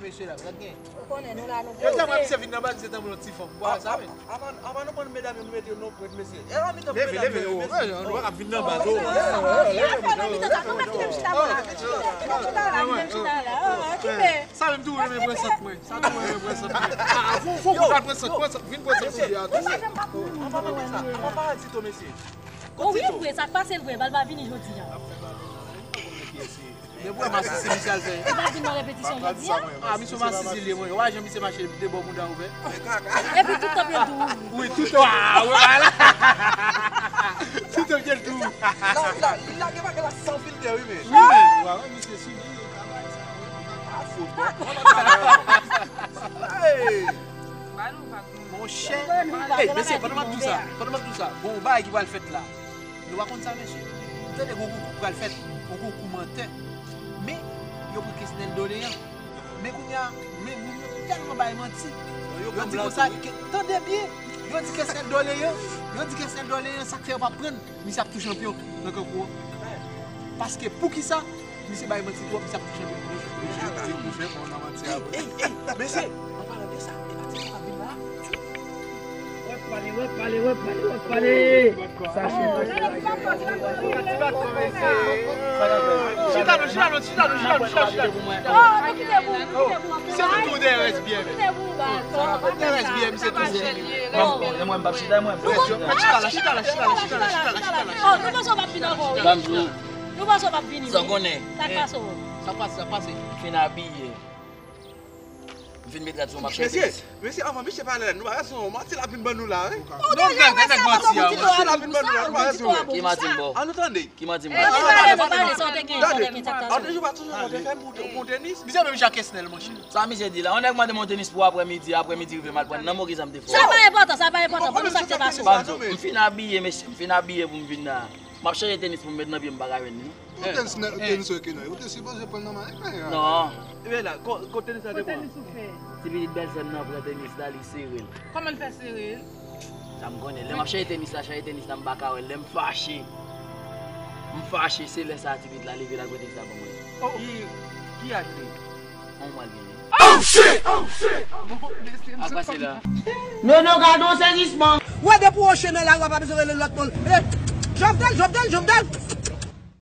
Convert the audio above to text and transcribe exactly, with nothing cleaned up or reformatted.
Mesye la, gad gen. Ou konnen nou la, nou poze. Yo te mwen misye vin nan baz, misye tanbou yon ti fanm. Bwa sa, men. Avan, avan nou pran medam yo, nou mete yo nan prèt, mesye. E la mitan medam yo, mesye. Leve, leve, nou pa ka vin nan baz, oh. Sa menm tou renmen pran sant mwen. Sa tou renmen pran sant mwen. Ah, fò, fò kout al pran sant, pran sant, vin pran sant kounye a tou. Anba parazit, mesye. Bon, wi, vre, sa k pase l vre, bal pa vini jodi a. Depi w wè masisi misye al fè. Li pa vin nan repetisyon jodi a? Ah, misye masisi li ye, mwen. Ou pa jan misye mache de bò mouda ouvè. Epi tout tan pye l tou ouvri. Wi, tout tan. Ah, wi, wala. Tout tan pye l tou ouvri. La, la, li lage bagay la san filtè, wi, men. Wi, men. Wè, wè, misye sou li, travay sa, wi. Ah, fout, bon. Hey! Monchè. Hey, mesye, pandan m ap di w sa, pandan m ap di w sa, gon bagay ki pral fèt la. Nou pa konn sa, mesye. Tande, gon konkou pral fèt, gon konkou mantè. Men, yo pran Kesnel Doleyan. Men kounye a, men moun yo tèlman bay manti. Yo di konsa, ke, tande byen, yo di Kesnel Doleyan, yo di Kesnel Doleyan, sa k fè yo pa pran l, misye ap tou chanpyon nan kankou an. Paske poukisa? Misye bay manti twòp, misye ap touche moun. Mesye, mesye, an palan de sa, e pa ti moun k ap vin la. Wè pale, wè pale, wè pale, wè pale. Sa se mesye. Chita non, chita non, chita non, chita non, chita, chita, chita. Oh, nou kite pou, nou kite pou. Se nou tou dèyè S B M. Kite pou ba. Dèyè S B M, se tou. Bon, e mwen, m p ap chita, e mwen. Chita la, chita la, chita la, chita la, chita la, chita la. Oh, nou panse w p ap vin ankò, wi. Ban m di w. Nou panse w p ap vini, wi. Sa w konnen. Sa k pase w? Sa pase, sa pase. M fin abiye. M fin met rad sou mwen, m ap chèche tenis. Mesye, anvan misye pale la, nou pa wè se yon manti l ap vin ban nou la, wi. Ou deja wè se yon manti l ap vin ban nou la, nou pa wè se yon. Ki manti m ba w? An nou tande. Ki manti m ba w? Pale, pale, sa w te gen, sa w te gen, sa k pase w? An nou pa toujou konte fè m pou tenis. Misye menm jan Kesnel, monchè. Sa misye di la, yon nèg mande m yon tenis pou aprè midi, aprè midi rive m al pran nan mo ki sa m te fè. Sa pa enpòtan, sa pa enpòtan, ban nou sa k te pase w. Ban m di w, m fin abiye, mesye, m fin abiye pou m vin la. M ap chèche tenis pou m met nan pye m, pa ka jwenn li. Ou tenis nan, tenis wè ke nan, ou te sipoze pran nan men, men. Non. Men la, ko, ko tenis la te pran? Ti pitit bèlsè m nan pran tenis la, li sere l. Kòman l fè sere l? Sa m konnen. Lè m ap chèche tenis la, chèche tenis la, m pa ka wè l. Lè m fache. M fache, se lè sa a ti pitit la leve l al pran tenis la ban mwen. Oh, ki, ki achte? An mwa l genyen. Oh shit! Oh shit! Ak pase la. Non, non, gade yon sezisman. Wè depi w oche nan lari a, w pa bezwen rele lòt non. Rele, Jovenel, Jovenel, Jovenel.